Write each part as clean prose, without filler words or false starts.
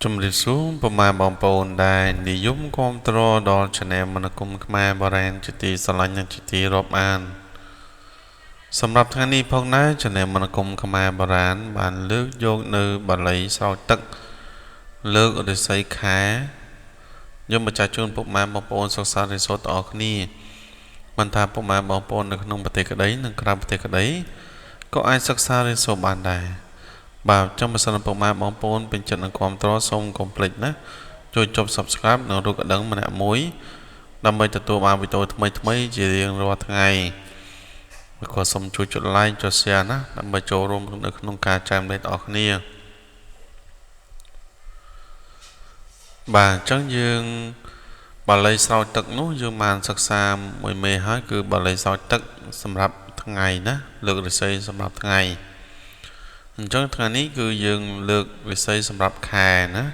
ជំរាបសួរពុកម៉ែបងប្អូនដែលនិយមគាំទ្រដល់ Channel មនគុំខ្មែរបុរាណជាទីស្រឡាញ់និងជាទីរាប់អានសម្រាប់ថ្ងៃនេះផងដែរ Channel មនគុំខ្មែរបុរាណបានលើកយកនៅបាលីស្រោចទឹកលើករិស័យខែយកមកចែកជូនពុកម៉ែបងប្អូនសិក្សារៀនសូត្រទាំងអស់គ្នាមិនថាពុកម៉ែបងប្អូននៅក្នុងប្រទេសក្តីនិងក្រៅប្រទេសក្តីក៏អាចសិក្សារៀនសូត្របានដែរបាទចាំបើសិនពុកម៉ែបងប្អូនពេញចិត្តនឹងគាំទ្រសូមកុំភ្លេចណាជួយចុច Subscribe និងរូបកណ្ដឹងម្នាក់មួយដើម្បីទទួលបានវីដេអូថ្មីៗជារៀងរាល់ថ្ងៃក៏សូមជួយចុច Like ចុច Share ណាដើម្បីចូលរួមនៅក្នុងការចែករំលែកដល់គ្នាបាទអញ្ចឹងយើងបាលីស្រោចទឹកនោះយើងបានសិក្សាមួយមេហើយគឺបាលីស្រោចទឹកសម្រាប់ថ្ងៃណាលើករិស័យសម្រាប់ថ្ងៃអញ្ចឹងថ្ងៃនេះគឺយើងលើកវិស័យសម្រាប់ខែណា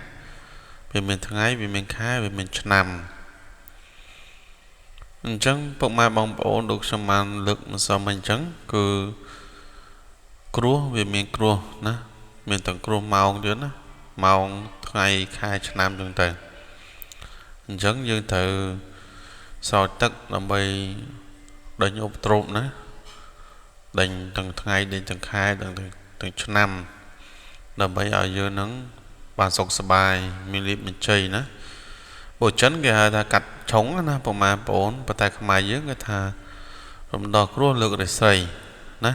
វាមានថ្ងៃវាមានខែវាមានឆ្នាំអញ្ចឹងពុកម៉ែបងប្អូនដូចខ្ញុំបានលើកម្សិលមិញអញ្ចឹងគឺគ្រោះវាមានគ្រោះណាមានទាំងគ្រោះម៉ោងទៀតណាម៉ោងថ្ងៃខែឆ្នាំអញ្ចឹងទៅអញ្ចឹងយើងត្រូវស្រោចទឹកដើម្បីដេញឧបទ្រពណាដេញទាំងថ្ងៃដេញទាំងខែទាំងឆ្នាំដើម្បីឲ្យយើងនឹងបានសុខសប្បាយមានលៀបមានជ័យណាព្រោះចិនគេហៅថាកាត់ឆុងណាពុកម៉ែបងប្អូនប៉ុន្តែខ្មែរយើងគេថារំដោះគ្រោះលើករិស័យណា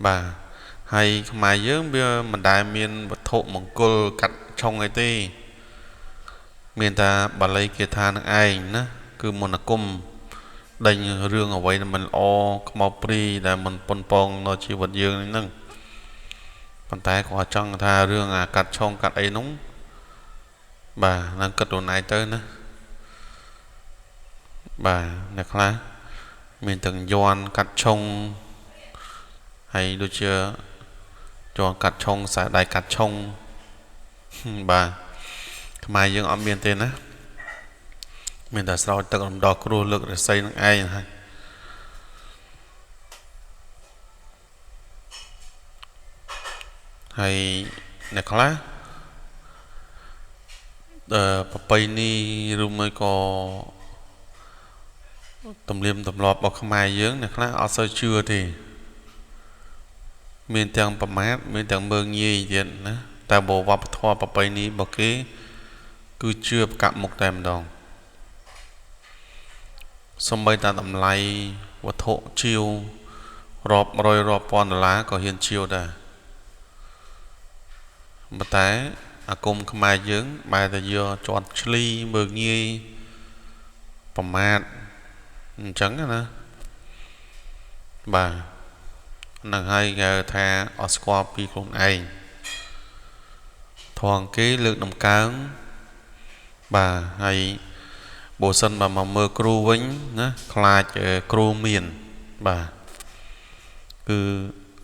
បាទហើយខ្មែរយើងវាមិនដែលមានវត្ថុមង្គលកាត់ឆុងអីទេមានតែបាលីគាថានឹងឯងណាគឺមន្តអាគមដេញរឿងអ្វីដែលមិនល្អខ្មោចព្រីដែលមិនប៉ុនប៉ងដល់ជីវិតយើងហ្នឹងប៉ុន្តែគាត់ចង់ថារឿងអាកាត់ឆុងកាត់អីនោះបាទនឹងគិតខ្លួនឯងទៅណាបាទអ្នកខ្លះមានទាំងយ័ន្តកាត់ឆុងហើយដូចជាយ័ន្តកាត់ឆុងខ្សែដៃកាត់ឆុងបាទខ្មែរយើងអត់មានទេណាមានតែស្រោចទឹករំដោះគ្រោះលើករស័យនឹងឯងហើយហើយអ្នកខ្លះប្រពៃណីឬមួយក៏ទំនៀមទម្លាប់របស់ខ្មែរយើងអ្នកខ្លះអត់សូវជឿទេមានទាំងប្រមាថមានទាំងមើងងាយទៀតណាតែបើវប្បធម៌ប្រពៃណីរបស់គេគឺជឿប្រកាក់មុខតែម្ដងសូម្បីតែតម្លៃវត្ថុជាវរាប់រយរាប់ពាន់ដុល្លារក៏ហ៊ានជាវដែរប៉ុន្តែអាគមខ្មែរយើងបែរតែយកជាន់ឆ្លីមើងងាយប្រមាថអញ្ចឹងណាបាទហ្នឹងហើយគេថាអត់ស្គាល់ពីខ្លួនឯងថងគេលើកដំកើងបាទហើយបើសិនបើមកមើលគ្រូវិញណាខ្លាចគ្រូមានបាទគឺ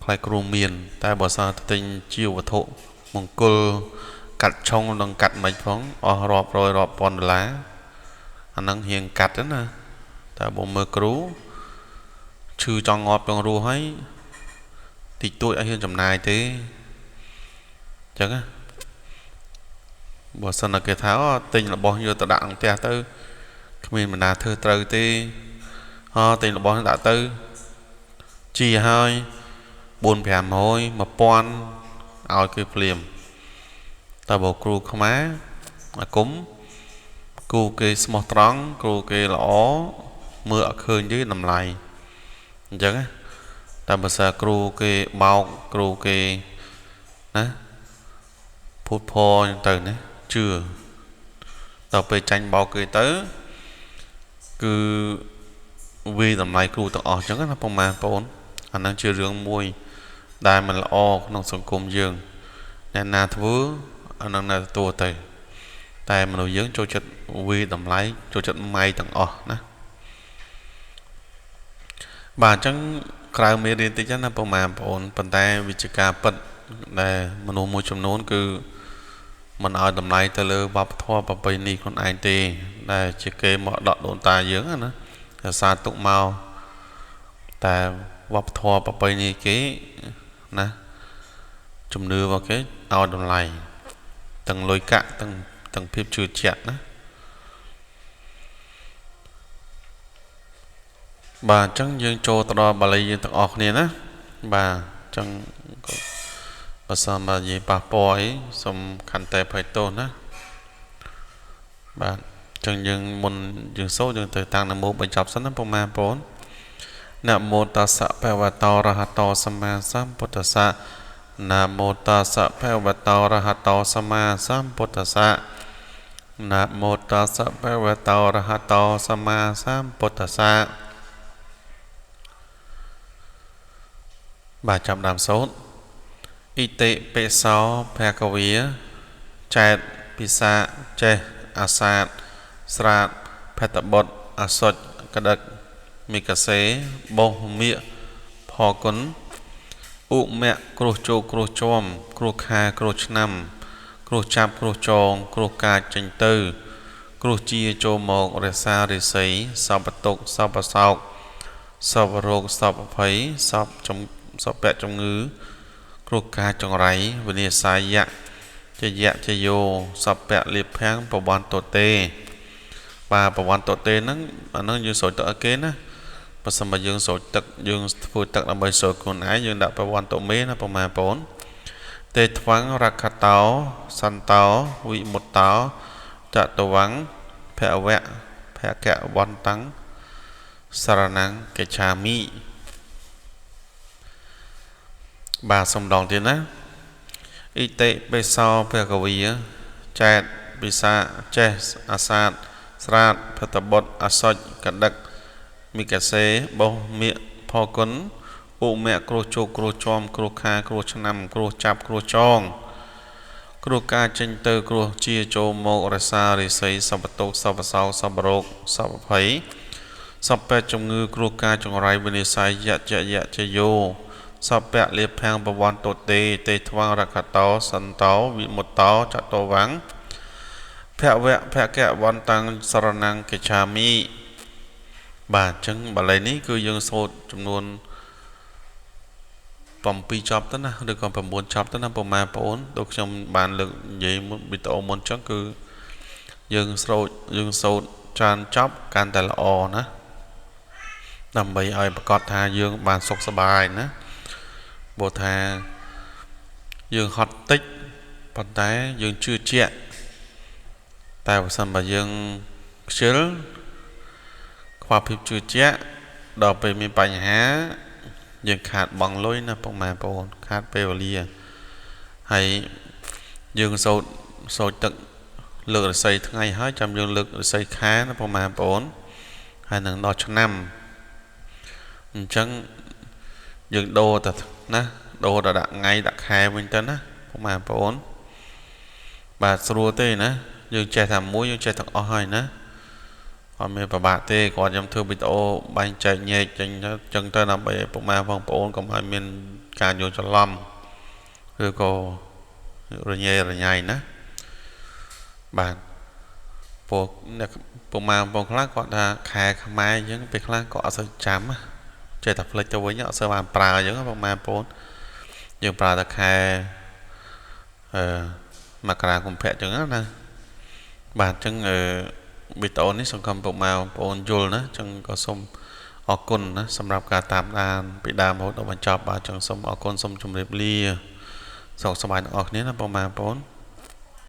ខ្លាចគ្រូមានតែបើសិនទៅទិញជាវត្ថុមង្គលកាត់ឆុងនិងកាត់មិនផងអស់រាប់រយរាប់ពាន់ដុល្លារអាហ្នឹងរៀងកាត់ណាតែបើមើលគ្រូឈឺចង់ងាប់ចង់រស់ហើយតិចតួចអត់ហ៊ានចំណាយទេអញ្ចឹងណាបើសិនតែគេថាទិញរបស់យកទៅដាក់ក្នុងផ្ទះទៅគ្មានបណ្ដាធ្វើត្រូវទេទិញរបស់ដាក់ទៅជាហើយ4 500 1000ឲ្យគេភ្លាមតែបើគ្រូខ្មែរអាគមគ្រូគេស្មោះត្រង់គ្រូគេល្អមើលអត់ឃើញទេតម្លៃអញ្ចឹងណាតែបើសិនគ្រូគេបោកគ្រូគេណាភូតផអញ្ចឹងទៅណាជឿដល់ពេលចាញ់បោកគេទៅគឺវាតម្លៃគ្រូទាំងអស់អញ្ចឹងណាពុកម៉ែបងប្អូនអាហ្នឹងជារឿងមួយដែលមិនល្អក្នុងសង្គមយើងអ្នកណាធ្វើអាហ្នឹងណាទទួលទៅ តែមនុស្សយើងចូលចិត្តវាតម្លៃចូលចិត្តម៉ៃទាំងអស់ណាបាទអញ្ចឹងក្រៅមេរៀនតិចណាពុកម៉ែបងប្អូនប៉ុន្តែវិជ្ជាការពិតដែលមនុស្សមួយចំនួនគឺមិនឲ្យតម្លៃទៅលើវប្បធម៌ប្រពៃណីខ្លួនឯងទេដែលជាគេមកដកដូនតាយើងណារក្សាទុកមកតែវប្បធម៌ប្រពៃណីគេណាជំនឿរបស់គេឲ្យតម្លៃទាំងលុយកាក់ទាំងភាពជឿជាក់ណាបាទអញ្ចឹងយើងចូលទៅដល់បាលីយើងទាំងអស់គ្នាណាបាទអញ្ចឹងបើសិនបើនិយាយប៉ះពាល់អីសូមខន្តីភ័យទោសណាបាទអញ្ចឹងយើងមុនយើងសូត្រយើងត្រូវតាំងនមោបញ្ចប់សិនណាពុកម៉ែបងប្អូននមោតស្សៈភគវតោអរហតោសម្មាសម្ពុទ្ធស្សៈនមោតស្សៈភគវតោអរហតោសម្មាសម្ពុទ្ធស្សៈនមោតស្សៈភគវតោអរហតោសម្មាសម្ពុទ្ធស្សៈបាទចាប់ដើមសូត្រអ៊ីតិបិសោភគវាចែតពិសាចេះអាសាទស្រាតភតបុត្រអសុចកដឹកមិកសេបោះមៀកផគុណឧមៈគ្រោះជោគ្រោះជាំគ្រោះខែគ្រោះឆ្នាំគ្រោះចាប់គ្រោះចងគ្រោះកាចចេញទៅគ្រោះជាចូលមករក្សារិស័យសពតុកសពសោកសពរោគសពភ័យសពចំសពៈជំងឺគ្រោះកាចចង្រៃវិនិសយៈជយៈជយោសពៈលិភាំងប្រវន្តតទេបាទប្រវន្តតទេហ្នឹងអាហ្នឹងយើងស្រោចទឹកឲ្យគេណាបើសិនបើយើងស្រោចទឹកយើងធ្វើទឹកដើម្បីស្រោចខ្លួនឯងយើងដាក់ប្រវន្តមេណាប្រមាណបងទេថ្វាំងរក្ខតោសន្តោវិមុតតោចតវੰភវៈភគវន្តੰសរណង្កិច្ឆាមិបាទសំដងទៀតណាអ៊ីតិបិសោភគវាចែតពិសាចេះអាសាទស្រាតភតបុត្រអសុចកដឹកមិកសេបោះមៀកផគុណឧមៈគ្រោះជោគគ្រោះជាំគ្រោះខាគ្រោះឆ្នាំគ្រោះចាប់គ្រោះចងគ្រោះការចេញទៅគ្រោះជាចូលមករក្សារិស័យសពតុសពសោសពរោគសពភ័យសពជំងឺគ្រោះការចង្រៃវិនិស័យយៈជយៈជយោសពៈលិភាំងប្រវន្តទេទេថ្វាំងរក្ខតោសន្តោវិមុតតោចតវੰភវៈភគវន្តੰសរណង្កិច្ឆាមិបាទអញ្ចឹងបាលីនេះគឺយើងសូត្រចំនួន7ចប់ទៅណាឬក៏9ចប់ទៅណាពុកម៉ែបងប្អូនដូចខ្ញុំបានលើកនិយាយមុនវីដេអូមុនអញ្ចឹងគឺយើងស្រោចយើងសូត្រច្រើនចប់កាន់តែល្អណាដើម្បីឲ្យប្រកាសថាយើងបានសុខសប្បាយណាព្រោះថាយើងហត់តិចប៉ុន្តែយើងជឿជាក់តែបើសិនបើយើងខ្ជិលខ្វះភាពជឿជាក់ដល់ពេលមានបញ្ហាយើងខាតបង់លុយណាពុកម៉ែបងប្អូនខាតពេលវេលាហើយយើងសូត្រទឹកលើករស័យថ្ងៃហើយចាំយើងលើករស័យខែណាពុកម៉ែបងប្អូនហើយនឹងដល់ឆ្នាំអញ្ចឹងយើងដូរតែណាដូរតែដាក់ថ្ងៃដាក់ខែវិញទៅណាពុកម៉ែបងប្អូនបាទស្រួលទេណាយើងចេះតែមួយយើងចេះទាំងអស់ហើយណាអត់មានប្របាក់ទេគាត់ខ្ញុំធ្វើវីដេអូបែងចែកញែកចេញចឹងទៅដើម្បីឲ្យពុកម៉ែបងប្អូនកុំឲ្យមានការយល់ច្រឡំឬក៏រញ៉េរញ៉ៃណាបាទពួកអ្នកពុកម៉ែបងប្អូនខ្លះគាត់ថាខែខ្មែរអញ្ចឹងពេលខ្លះក៏អត់សូវចាំចេះតែផ្លិចទៅវិញអត់សូវបានប្រើអញ្ចឹងពុកម៉ែបងប្អូនយើងប្រើតែខែមករាកុម្ភៈអញ្ចឹងណាបាទអញ្ចឹងវីដេអូនេះសង្ឃឹមពុកម៉ែបងប្អូនយល់ណាចឹងក៏សូមអរគុណណាសម្រាប់ការតាមដានពីដើមរហូតដល់បញ្ចប់បាទចឹងសូមអរគុណសូមជម្រាបលាសុខសប្បាយទាំងអស់គ្នាណាពុកម៉ែបងប្អូន